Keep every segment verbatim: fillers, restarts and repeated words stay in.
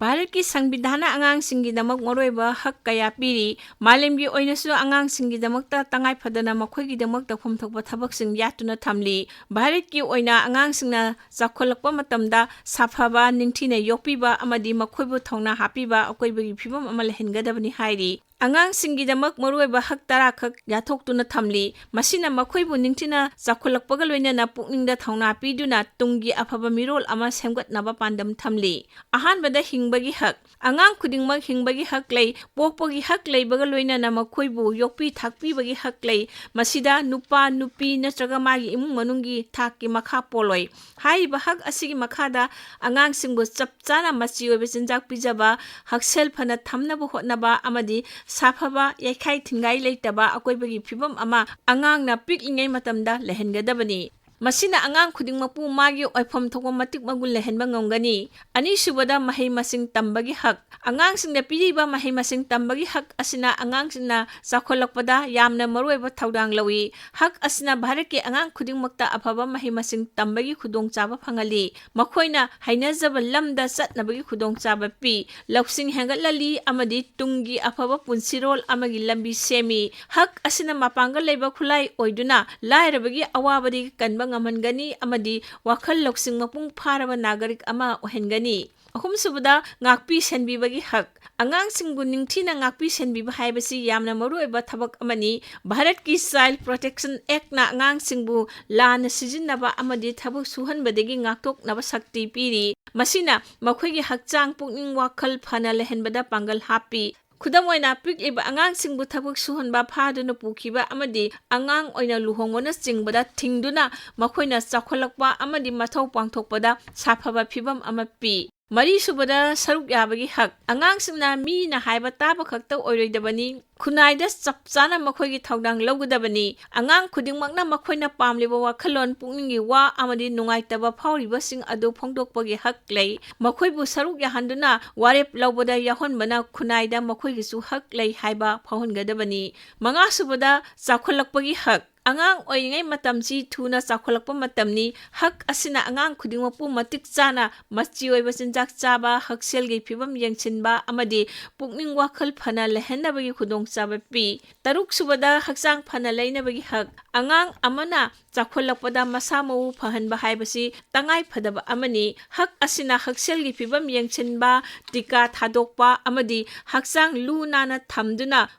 ꯚꯥꯔꯠꯀꯤ ꯁꯪꯕꯤꯙꯥꯟꯅ ꯑꯉꯥꯡꯁꯤꯡꯒꯤꯗꯃꯛ ꯃꯔꯨꯑꯣꯏꯕ ꯍꯛ ꯀꯌꯥ ꯄꯤꯔꯤ꯫ ꯃꯥꯂꯦꯝꯒꯤ ꯑꯣꯏꯅꯁꯨ ꯑꯉꯥꯡꯁꯤꯡꯒꯤꯗꯃꯛꯇ ꯇꯉꯥꯏ ꯐꯗꯅ ꯃꯈꯣꯏꯒꯤꯗꯃꯛ ꯇꯧꯐꯝ ꯊꯣꯛꯄ ꯊꯕꯛꯁꯤꯡ ꯌꯥꯠꯇꯨꯅ ꯊꯝꯂꯤ꯫ ꯚꯥꯔꯠꯀꯤ ꯑꯣꯏꯅ ꯑꯉꯥꯡꯁꯤꯡꯅ ꯆꯥꯎꯈꯠꯂꯛꯄ ꯃꯇꯝꯗ ꯁꯥꯐꯕ, ꯅꯤꯡꯊꯤꯅ ꯌꯣꯛꯄꯤꯕ ꯑꯃꯗꯤ ꯃꯈꯣꯏꯕꯨ ꯊꯧꯅꯥ ꯍꯥꯞꯄꯤꯕ ꯑꯀꯣꯏꯕꯒꯤ ꯐꯤꯕꯝ ꯑꯃ ꯂꯩꯍꯟꯒꯗꯕꯅꯤ ꯍꯥꯏꯔꯤ꯫ ꯑꯉꯥꯡꯁꯤꯡꯒꯤꯗꯃꯛ ꯃꯔꯨꯑꯣꯏꯕ ꯍꯛ ꯇꯔꯥ ꯈꯛ ꯌꯥꯊꯣꯛꯇꯨꯅ ꯊꯝꯂꯤ꯫ ꯃꯁꯤꯅ ꯃꯈꯣꯏꯕꯨ ꯅꯤꯡꯊꯤꯅ ꯆꯥꯎꯈꯠꯂꯛꯄꯒ ꯂꯣꯏꯅꯅ ꯄꯨꯛꯅꯤꯡꯗ ꯊꯧꯅꯥ ꯄꯤꯗꯨꯅ ꯇꯨꯡꯒꯤ ꯑꯐꯕ ꯃꯤꯔꯣꯜ ꯑꯃ ꯁꯦꯝꯒꯠꯅꯕ ꯄꯥꯟꯗꯝ ꯊꯝꯂꯤ꯫ ꯑꯍꯥꯟꯕꯗ, ꯍꯤꯡꯕꯒꯤ ꯍꯛ꯫ ꯑꯉꯥꯡ ꯈꯨꯗꯤꯡꯃꯛ ꯍꯤꯡꯕꯒꯤ ꯍꯛ ꯂꯩ, ꯄꯣꯛꯄꯒꯤ ꯍꯛ ꯂꯩꯕꯒ ꯂꯣꯏꯅꯅ ꯃꯈꯣꯏꯕꯨ ꯌꯣꯛꯄꯤ ꯊꯥꯛꯄꯤꯕꯒꯤ ꯍꯛ ꯂꯩ꯫ ꯃꯁꯤꯗ ꯅꯨꯄꯥ, ꯅꯨꯄꯤ ꯅꯠꯇ꯭ꯔꯒ ꯃꯥꯒꯤ ꯏꯃꯨꯡ ꯃꯅꯨꯡꯒꯤ ꯊꯥꯛꯀꯤ ꯃꯈꯥ ꯄꯣꯜꯂꯣꯏ꯫ ꯍꯥꯏꯔꯤꯕ ꯍꯛ ꯑꯁꯤꯒꯤ ꯃꯈꯥꯗ ꯑꯉꯥꯡꯁꯤꯡꯕꯨ ꯆꯞ ꯆꯥꯅ ꯃꯆꯤ ꯑꯣꯏꯕ ꯆꯤꯟꯖꯥꯛ ꯄꯤꯖꯕ, ꯍꯛꯁꯦꯜ ꯐꯅ ꯊꯝꯅꯕ ꯍꯣꯠꯅꯕ ꯑꯃꯗꯤ ꯁꯥꯐꯕ, ꯌꯩꯈꯥꯏ ꯊꯤꯟꯒꯥꯏ ꯂꯩꯇꯕ ꯑꯀꯣꯏꯕꯒꯤ ꯐꯤꯕꯝ ꯑꯃ ꯑꯉꯥꯡꯅ ꯄꯤꯛꯂꯤꯉꯩ ꯃꯇꯝꯗ ꯂꯩꯍꯟꯒꯗꯕꯅꯤ꯫ ꯃꯁꯤꯅ ꯑꯉꯥꯡ ꯈꯨꯗꯤꯡꯃꯛꯄꯨ ꯃꯥꯒꯤ ꯑꯣꯏꯐꯝ ꯊꯣꯛꯄ ꯃꯇꯤꯛ ꯃꯒꯨꯟ ꯂꯩꯍꯟꯕ ꯉꯝꯒꯅꯤ꯫ ꯑꯅꯤꯁꯨꯕꯗ, ꯃꯍꯩ ꯃꯁꯤꯡ ꯇꯝꯕꯒꯤ ꯍꯛ꯫ ꯑꯉꯥꯡꯁꯤꯡꯗ ꯄꯤꯔꯤꯕ ꯃꯍꯩ ꯃꯁꯤꯡ ꯇꯝꯕꯒꯤ ꯍꯛ ꯑꯁꯤꯅ ꯑꯉꯥꯡꯁꯤꯡꯅ ꯆꯥꯎꯈꯠꯂꯛꯄꯗ ꯌꯥꯝꯅ ꯃꯔꯨꯑꯣꯏꯕ ꯊꯧꯗꯥꯡ ꯂꯧꯏ꯫ ꯍꯛ ꯑꯁꯤꯅ ꯚꯥꯔꯠꯀꯤ ꯑꯉꯥꯡ ꯈꯨꯗꯤꯡꯃꯛꯇ ꯑꯐꯕ ꯃꯍꯩ ꯃꯁꯤꯡ ꯇꯝꯕꯒꯤ ꯈꯨꯗꯣꯡꯆꯥꯕ ꯐꯪꯍꯜꯂꯤ꯫ ꯃꯈꯣꯏꯅ ꯍꯩꯅꯖꯕ ꯂꯝꯗ ꯆꯠꯅꯕꯒꯤ ꯈꯨꯗꯣꯡꯆꯥꯕ ꯄꯤ, ꯂꯧꯁꯤꯡ ꯍꯦꯟꯒꯠꯍꯜꯂꯤ ꯑꯃꯗꯤ ꯇꯨꯡꯒꯤ ꯑꯐꯕ ꯄꯨꯟꯁꯤꯔꯣꯜ ꯑꯃꯒꯤ ꯂꯝꯕꯤ ꯁꯦꯝꯃꯤ꯫ ꯍꯛ ꯑꯁꯤꯅ ꯃꯄꯥꯡꯒꯜ ꯂꯩꯕ ꯈꯨꯠꯂꯥꯏ ꯑꯣꯏꯗꯨꯅ ꯂꯥꯏꯔꯕꯒꯤ ꯑꯋꯥꯕꯗꯒꯤ ꯀꯟꯕ ꯉꯝꯍꯟꯒꯅꯤ ꯑꯃꯗꯤ ꯋꯥꯈꯜ ꯂꯧꯁꯤꯡ ꯃꯄꯨꯡ ꯐꯥꯔꯕ ꯅꯥꯒꯔꯤꯛ ꯑꯃ ꯑꯣꯏꯍꯟꯒꯅꯤ꯫ ꯑꯍꯨꯝꯁꯨꯕꯗ, ꯉꯥꯛꯄꯤ ꯁꯦꯟꯕꯤꯕꯒꯤ ꯍꯛ꯫ ꯑꯉꯥꯡꯁꯤꯡꯕꯨ ꯅꯤꯡꯊꯤꯅ ꯉꯥꯛꯄꯤ ꯁꯦꯟꯕꯤꯕ ꯍꯥꯏꯕꯁꯤ ꯌꯥꯝꯅ ꯃꯔꯨꯑꯣꯏꯕ ꯊꯕꯛ ꯑꯃꯅꯤ꯫ ꯚꯥꯔꯠꯀꯤ Child Protection Actꯅ ꯑꯉꯥꯡꯁꯤꯡꯕꯨ ꯂꯥꯟꯅ ꯁꯤꯖꯤꯟꯅꯕ ꯑꯃꯗꯤ ꯊꯕꯛ ꯁꯨꯍꯟꯕꯗꯒꯤ ꯉꯥꯛꯊꯣꯛꯅꯕ ꯁꯛꯇꯤ ꯄꯤꯔꯤ꯫ ꯃꯁꯤꯅ ꯃꯈꯣꯏꯒꯤ ꯍꯛꯆꯥꯡ, ꯄꯨꯛꯅꯤꯡ, ꯋꯥꯈꯜ ꯐꯅ ꯂꯩꯍꯟꯕꯗ ꯄꯥꯡꯒꯜ ꯍꯥꯞꯄꯤ꯫ ꯈꯨꯗꯝ ꯑꯣꯏꯅ, ꯄꯤꯛꯂꯤꯕ ꯑꯉꯥꯡꯁꯤꯡꯕꯨ ꯊꯕꯛ ꯁꯨꯍꯟꯕ, ꯐꯥꯗꯨꯅ ꯄꯨꯈꯤꯕ ꯑꯃꯗꯤ ꯑꯉꯥꯡ ꯑꯣꯏꯅ ꯂꯨꯍꯣꯡꯕꯅꯆꯤꯡꯕꯗ ꯊꯤꯡꯗꯨꯅ ꯃꯈꯣꯏꯅ ꯆꯥꯎꯈꯠꯂꯛꯄ ꯑꯃꯗꯤ ꯃꯊꯧ ꯄꯥꯡꯊꯣꯛꯄꯗ ꯁꯥꯐꯕ ꯐꯤꯕꯝ ꯑꯃ ꯄꯤ꯫ ꯃꯔꯤꯁꯨꯕꯗ, ꯁꯔꯨꯛ ꯌꯥꯕꯒꯤ ꯍꯛ꯫ ꯑꯉꯥꯡꯁꯤꯡꯅ ꯃꯤꯅ ꯍꯥꯏꯕ ꯇꯥꯕ ꯈꯛꯇ ꯑꯣꯏꯔꯣꯏꯗꯕꯅꯤ, ꯈꯨꯟꯅꯥꯏꯗ ꯆꯞ ꯆꯥꯅ ꯃꯈꯣꯏꯒꯤ ꯊꯧꯗꯥꯡ ꯂꯧꯒꯗꯕꯅꯤ꯫ ꯑꯉꯥꯡ ꯈꯨꯗꯤꯡꯃꯛꯅ ꯃꯈꯣꯏꯅ ꯄꯥꯝꯂꯤꯕ ꯋꯥꯈꯜꯂꯣꯟ, ꯄꯨꯛꯅꯤꯡꯒꯤ ꯋꯥ ꯑꯃꯗꯤ ꯅꯨꯡꯉꯥꯏꯇꯕ ꯐꯥꯎꯔꯤꯕꯁꯤꯡ ꯑꯗꯨ ꯐꯣꯡꯗꯣꯛꯄꯒꯤ ꯍꯛ ꯂꯩ꯫ ꯃꯈꯣꯏꯕꯨ ꯁꯔꯨꯛ ꯌꯥꯍꯟꯗꯨꯅ ꯋꯥꯔꯦꯞ ꯂꯧꯕꯗ ꯌꯥꯎꯍꯟꯕꯅ ꯈꯨꯟꯅꯥꯏꯗ ꯃꯈꯣꯏꯒꯤꯁꯨ ꯍꯛ ꯂꯩ ꯍꯥꯏꯕ ꯐꯥꯎꯍꯟꯒꯗꯕꯅꯤ꯫ ꯃꯉꯥꯁꯨꯕꯗ, ꯆꯥꯎꯈꯠꯂꯛꯄꯒꯤ ꯍꯛ꯫ ꯑꯉꯥꯡ ꯑꯣꯏꯔꯤꯉꯩ ꯃꯇꯝꯁꯤ ꯊꯨꯅ ꯆꯥꯎꯈꯠꯂꯛꯄ ꯃꯇꯝꯅꯤ꯫ ꯍꯛ ꯑꯁꯤꯅ ꯑꯉꯥꯡ ꯈꯨꯗꯤꯡꯃꯛꯄꯨ ꯃꯇꯤꯛ ꯆꯥꯅ ꯃꯆꯤ ꯑꯣꯏꯕ ꯆꯤꯟꯖꯥꯛ ꯆꯥꯕ, ꯍꯛꯁꯦꯜꯒꯤ ꯐꯤꯕꯝ ꯌꯦꯡꯁꯤꯟꯕ ꯑꯃꯗꯤ ꯄꯨꯛꯅꯤꯡ ꯋꯥꯈꯜ ꯐꯅ ꯂꯩꯍꯟꯅꯕꯒꯤ ꯈꯨꯗꯣꯡꯆꯥꯕ ꯄꯤ꯫ ꯇꯔꯨꯛ ꯁꯨꯕꯗ, ꯍꯛꯆꯥꯡ ꯐꯅ ꯂꯩꯅꯕꯒꯤ ꯍꯛ꯫ ꯑꯉꯥꯡ ꯑꯃꯅ ꯆꯥꯎꯈꯠꯂꯛꯄꯗ ꯃꯁꯥ ꯃꯎ ꯐꯍꯟꯕ ꯍꯥꯏꯕꯁꯤ ꯇꯉꯥꯏ ꯐꯗꯕ ꯑꯃꯅꯤ꯫ ꯍꯛ ꯑꯁꯤꯅ ꯍꯛꯁꯦꯜꯒꯤ ꯐꯤꯕꯝ ꯌꯦꯡꯁꯤꯟꯕ, ꯇꯤꯀꯥ ꯊꯥꯗꯣꯛꯄ ꯑꯃꯗꯤ ꯍꯛꯆꯥꯡ ꯂꯨ ꯅꯥꯟꯅ ꯊꯝꯗꯨꯅ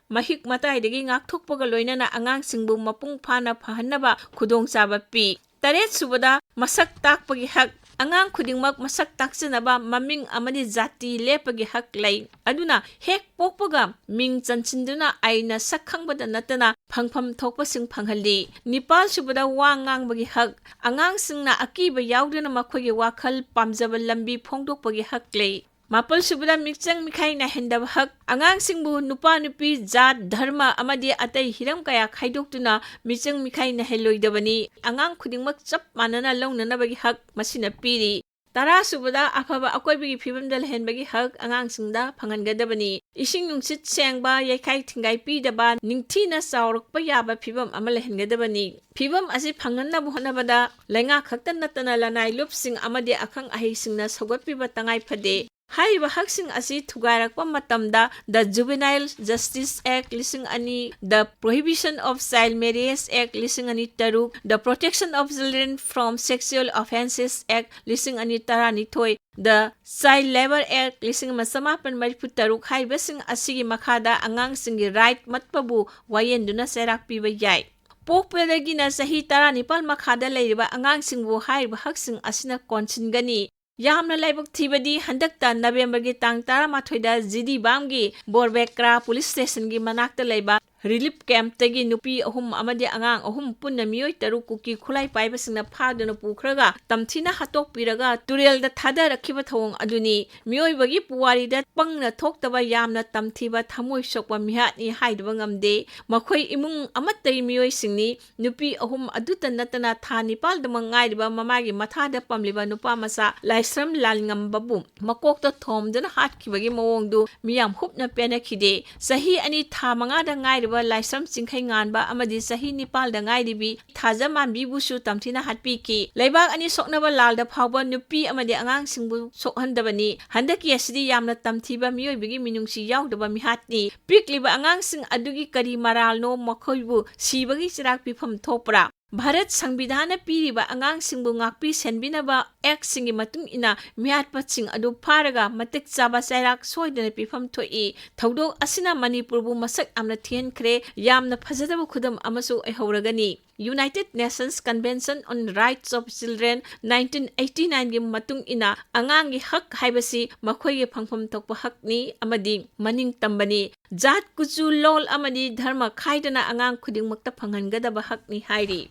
ꯃꯍꯤꯛ ꯃꯇꯥꯏꯗꯒꯤ ꯉꯥꯛꯊꯣꯛꯄꯒ ꯂꯣꯏꯅꯅ ꯑꯉꯥꯡꯁꯤꯡꯕꯨ ꯃꯄꯨꯡ ꯐꯥꯅ ꯐꯍꯟꯅꯕ ꯈꯨꯗꯣꯡꯆꯥꯕ ꯄꯤ꯫ ꯇꯔꯦꯠ ꯁꯨꯕꯗ, ꯃꯁꯛ ꯇꯥꯛꯄꯒꯤ ꯍꯛ꯫ ꯑꯉꯥꯡ ꯈꯨꯗꯤꯡꯃꯛ ꯃꯁꯛ ꯇꯥꯛꯆꯅꯕ ꯃꯃꯤꯡ ꯑꯃꯗꯤ ꯖꯥꯇꯤ ꯂꯦꯞꯄꯒꯤ ꯍꯛ ꯂꯩ꯫ ꯑꯗꯨꯅ ꯍꯦꯛ ꯄꯣꯛꯄꯒ ꯃꯤꯡ ꯆꯟꯁꯤꯟꯗꯨꯅ ꯑꯩꯅ ꯁꯛ ꯈꯪꯕꯗ ꯅꯠꯇꯅ ꯐꯪꯐꯝ ꯊꯣꯛꯄꯁꯤꯡ ꯐꯪꯍꯜꯂꯤ꯫ ꯅꯤꯄꯥꯜ ꯁꯨꯕꯗ, ꯋꯥ ꯉꯥꯡꯕꯒꯤ ꯍꯛ꯫ ꯑꯉꯥꯡꯁꯤꯡꯅ ꯑꯀꯤꯕ ꯌꯥꯎꯗꯅ ꯃꯈꯣꯏꯒꯤ ꯋꯥꯈꯜ ꯄꯥꯝꯖꯕ ꯂꯝꯕꯤ ꯐꯣꯡꯗꯣꯛꯄꯒꯤ ꯍꯛ ꯂꯩ꯫ ꯃꯥꯄꯜ ꯁꯨꯕꯗ, ꯃꯤꯆꯪ ꯃꯤꯈꯥꯏ ꯅꯥꯏꯍꯟꯗꯕ ꯍꯛ꯫ ꯑꯉꯥꯡꯁꯤꯡꯕꯨ ꯅꯨꯄꯥ ꯅꯨꯄꯤ, ꯖꯥꯠ, ꯙꯔꯃ ꯑꯃꯗꯤ ꯑꯇꯩ ꯍꯤꯔꯝ ꯀꯌꯥ ꯈꯥꯏꯗꯣꯛꯇꯨꯅ ꯃꯤꯆꯪ ꯃꯤꯈꯥꯏ ꯅꯥꯏꯍꯜꯂꯣꯏꯗꯕꯅꯤ꯫ ꯑꯉꯥꯡ ꯈꯨꯗꯤꯡꯃꯛ ꯆꯞ ꯃꯥꯟꯅꯅ ꯂꯧꯅꯅꯕꯒꯤ ꯍꯛ ꯃꯁꯤꯅ ꯄꯤꯔꯤ꯫ ꯇꯔꯥ ꯁꯨꯕꯗ, ꯑꯐꯕ ꯑꯀꯣꯏꯕꯒꯤ ꯐꯤꯕꯝꯗ ꯂꯩꯍꯟꯕꯒꯤ ꯍꯛ ꯑꯉꯥꯡꯁꯤꯡꯗ ꯐꯪꯍꯟꯒꯗꯕꯅꯤ꯫ ꯏꯁꯤꯡ ꯅꯨꯡꯁꯤꯠ ꯁꯦꯡꯕ, ꯌꯩꯈꯥꯏ ꯊꯤꯡꯒꯥꯏ ꯄꯤꯗꯕ, ꯅꯤꯡꯊꯤꯅ ꯆꯥꯎꯔꯛꯄ ꯌꯥꯕ ꯐꯤꯕꯝ ꯑꯃ ꯂꯩꯍꯟꯒꯗꯕꯅꯤ꯫ ꯐꯤꯕꯝ ꯑꯁꯤ ꯐꯪꯍꯟꯅꯕ ꯍꯣꯠꯅꯕꯗ ꯂꯩꯉꯥꯛ ꯈꯛꯇ ꯅꯠꯇꯅ ꯂꯅꯥꯏ ꯂꯨꯞꯁꯤꯡ ꯑꯃꯗꯤ ꯑꯈꯪ ꯑꯍꯩꯁꯤꯡꯅ ꯁꯧꯒꯠꯄꯤꯕ ꯇꯉꯥꯏ ꯐꯗꯦ꯫ ꯍꯥꯏꯔꯤꯕ ꯍꯛꯁꯤꯡ ꯑꯁꯤ ꯊꯨꯒꯥꯏꯔꯛꯄ ꯃꯇꯝꯗ The Juvenile Justice Act ꯂꯤꯁꯤꯡ ꯑꯅꯤ, The Prohibition of Child Marriage Act ꯂꯤꯁꯤꯡ ꯑꯅꯤ ꯇꯔꯨꯛ, The Protection of Children from Sexual Offences Act ꯂꯤꯁꯤꯡ ꯑꯅꯤ ꯇꯔꯥꯅꯤꯊꯣꯏ, The Child Labour Act ꯂꯤꯁꯤꯡ ꯑꯃ ꯆꯃꯥꯄꯟ ꯃꯔꯤꯐꯨ ꯇꯔꯨꯛ ꯍꯥꯏꯔꯤꯕꯁꯤꯡ ꯑꯁꯤꯒꯤ ꯃꯈꯥꯗ ꯑꯉꯥꯡꯁꯤꯡꯒꯤ ꯔꯥꯏꯠ ꯃꯠꯄꯕꯨ ꯋꯥꯌꯦꯟꯗꯨꯅ ꯆꯩꯔꯥꯛ ꯄꯤꯕ ꯌꯥꯏ꯫ ꯄꯣꯛꯄꯗꯒꯤꯅ ꯆꯍꯤ ꯇꯔꯥꯅꯤꯄꯥꯜ ꯃꯈꯥꯗ ꯂꯩꯔꯤꯕ ꯑꯉꯥꯡꯁꯤꯡꯕꯨ ꯍꯥꯏꯔꯤꯕ ꯍꯛꯁꯤꯡ ꯑꯁꯤꯅ ꯀꯣꯟꯁꯤꯟꯒꯅꯤ꯫ ꯌꯥꯝꯅ ꯂꯥꯏꯕꯛ ꯊꯤꯕꯗꯤ, ꯍꯟꯗꯛꯇ ꯅꯕꯦꯝꯕꯔꯒꯤ ꯇꯥꯡ ꯇꯔꯥꯃꯥꯊꯣꯏꯗ ꯖꯤꯔꯤꯕꯥꯝꯒꯤ ꯕꯣꯔꯕꯦꯀ꯭ꯔꯥ ꯄꯨꯂꯤꯁ ꯁ꯭ꯇꯦꯁꯟꯒꯤ ꯃꯅꯥꯛꯇ ꯂꯩꯕ ꯔꯤꯂꯤꯐ ꯀꯦꯝꯞꯇꯒꯤ ꯅꯨꯄꯤ ꯑꯍꯨꯝ ꯑꯃꯗꯤ ꯑꯉꯥꯡ ꯑꯍꯨꯝ, ꯄꯨꯟꯅ ꯃꯤꯑꯣꯏ ꯇꯔꯨꯛ ꯀꯨꯀꯤ ꯈꯨꯠꯂꯥꯏ ꯄꯥꯏꯕꯁꯤꯡꯅ ꯐꯥꯗꯨꯅ ꯄꯨꯈ꯭ꯔꯒ ꯇꯝꯊꯤꯅ ꯍꯥꯠꯇꯣꯛꯄꯤꯔꯒ ꯇꯨꯔꯦꯜꯗ ꯊꯥꯗꯔꯛꯈꯤꯕ ꯊꯧꯑꯣꯡ ꯑꯗꯨꯅꯤ꯫ ꯃꯤꯑꯣꯏꯕꯒꯤ ꯄꯨꯋꯥꯔꯤꯗ ꯄꯪꯅ ꯊꯣꯛꯇꯕ ꯌꯥꯝꯅ ꯇꯝꯊꯤꯕ ꯊꯃꯣꯏ ꯁꯣꯛꯄ ꯃꯤꯍꯥꯠꯅꯤ ꯍꯥꯏꯗꯕ ꯉꯝꯗꯦ꯫ ꯃꯈꯣꯏ ꯏꯃꯨꯡ ꯑꯃꯠꯇꯒꯤ ꯃꯤꯑꯣꯏꯁꯤꯡꯅꯤ꯫ ꯅꯨꯄꯤ ꯑꯍꯨꯝ ꯑꯗꯨꯇ ꯅꯠꯇꯅ ꯊꯥ ꯅꯤꯄꯥꯜꯗꯃꯛ ꯉꯥꯏꯔꯤꯕ ꯃꯃꯥꯒꯤ ꯃꯊꯥꯗ ꯄꯝꯂꯤꯕ ꯅꯨꯄꯥ ꯃꯆꯥ ꯂꯥꯏꯁ꯭ꯔꯝ ꯂꯥꯜꯉꯝꯕꯕꯨ ꯃꯀꯣꯛꯇ ꯊꯣꯝꯗꯨꯅ ꯍꯥꯠꯈꯤꯕꯒꯤ ꯃꯑꯣꯡꯗꯨ ꯃꯤꯌꯥꯝ ꯍꯨꯞꯅ ꯄꯦꯟꯅꯈꯤꯗꯦ꯫ ꯆꯍꯤ ꯑꯅꯤ ꯊꯥ ꯃꯉꯥꯗ ꯉꯥꯏꯔꯤꯕ ꯂꯥꯏꯁ꯭ꯔꯝ ꯆꯤꯡꯈꯩꯉꯥꯟꯕ ꯑꯃꯗꯤ ꯆꯍꯤ ꯅꯤꯄꯥꯜꯗ ꯉꯥꯏꯔꯤꯕꯤ ꯊꯥꯖꯃꯥꯟꯕꯤꯕꯨꯁꯨ ꯇꯝꯊꯤꯅ ꯍꯥꯠꯄꯤꯈꯤ꯫ ꯂꯩꯕꯥꯛ ꯑꯅꯤ ꯁꯣꯛꯅꯕ ꯂꯥꯜꯗ ꯐꯥꯎꯕ ꯅꯨꯄꯤ ꯑꯃꯗꯤ ꯑꯉꯥꯡꯁꯤꯡꯕꯨ ꯁꯣꯛꯍꯟꯗꯕꯅꯤ꯫ ꯍꯟꯗꯛꯀꯤ ꯑꯁꯤꯗꯤ ꯌꯥꯝꯅ ꯇꯝꯊꯤꯕ ꯃꯤꯑꯣꯏꯕꯒꯤ ꯃꯤꯅꯨꯡꯁꯤ ꯌꯥꯎꯗꯕ ꯃꯤꯍꯥꯠꯅꯤ꯫ ꯄꯤꯛꯂꯤꯕ ꯑꯉꯥꯡꯁꯤꯡ ꯑꯗꯨꯒꯤ ꯀꯔꯤ ꯃꯔꯥꯜꯅꯣ? ꯃꯈꯣꯏꯕꯨ ꯁꯤꯕꯒꯤ ꯆꯩꯔꯥꯛ ꯄꯤꯐꯝ ꯊꯣꯛꯄ꯭ꯔꯥ? ꯚꯥꯔꯠ ꯁꯪꯕꯤꯙꯥꯟꯅ ꯄꯤꯔꯤꯕ ꯑꯉꯥꯡꯁꯤꯡꯕꯨ ꯉꯥꯛꯄꯤ ꯁꯦꯟꯕꯤꯅꯕ ꯑꯦꯛꯁꯤꯡꯒꯤ ꯃꯇꯨꯡ ꯏꯟꯅ ꯃꯤꯍꯥꯠꯄꯁꯤꯡ ꯑꯗꯨ ꯐꯥꯔꯒ ꯃꯇꯤꯛ ꯆꯥꯕ ꯆꯩꯔꯥꯛ ꯁꯣꯏꯗꯅ ꯄꯤꯐꯝ ꯊꯣꯛꯏ꯫ ꯊꯧꯗꯣꯛ ꯑꯁꯤꯅ ꯃꯅꯤꯄꯨꯔꯕꯨ ꯃꯁꯛ ꯌꯥꯝꯅ ꯊꯤꯍꯟꯈ꯭ꯔꯦ꯫ ꯌꯥꯝꯅ ꯐꯖꯗꯕ ꯈꯨꯗꯝ ꯑꯃꯁꯨ ꯑꯣꯏꯍꯧꯔꯒꯅꯤ꯫ United Nations Convention on Rights of Children nineteen eighty nineꯒꯤ ꯃꯇꯨꯡ ꯏꯟꯅ ꯑꯉꯥꯡꯒꯤ ꯍꯛ ꯍꯥꯏꯕꯁꯤ ꯃꯈꯣꯏꯒꯤ ꯐꯪꯐꯝ ꯊꯣꯛꯄ ꯍꯛꯅꯤ ꯑꯃꯗꯤ ꯃꯅꯤꯡ ꯇꯝꯕꯅꯤ꯫ ꯖꯥꯠ, ꯀꯨꯆꯨ, ꯂꯣꯜ ꯑꯃꯗꯤ ꯙꯔꯃ ꯈꯥꯏꯗꯅ ꯑꯉꯥꯡ ꯈꯨꯗꯤꯡꯃꯛꯇ ꯐꯪꯍꯟꯒꯗꯕ ꯍꯛꯅꯤ ꯍꯥꯏꯔꯤ꯫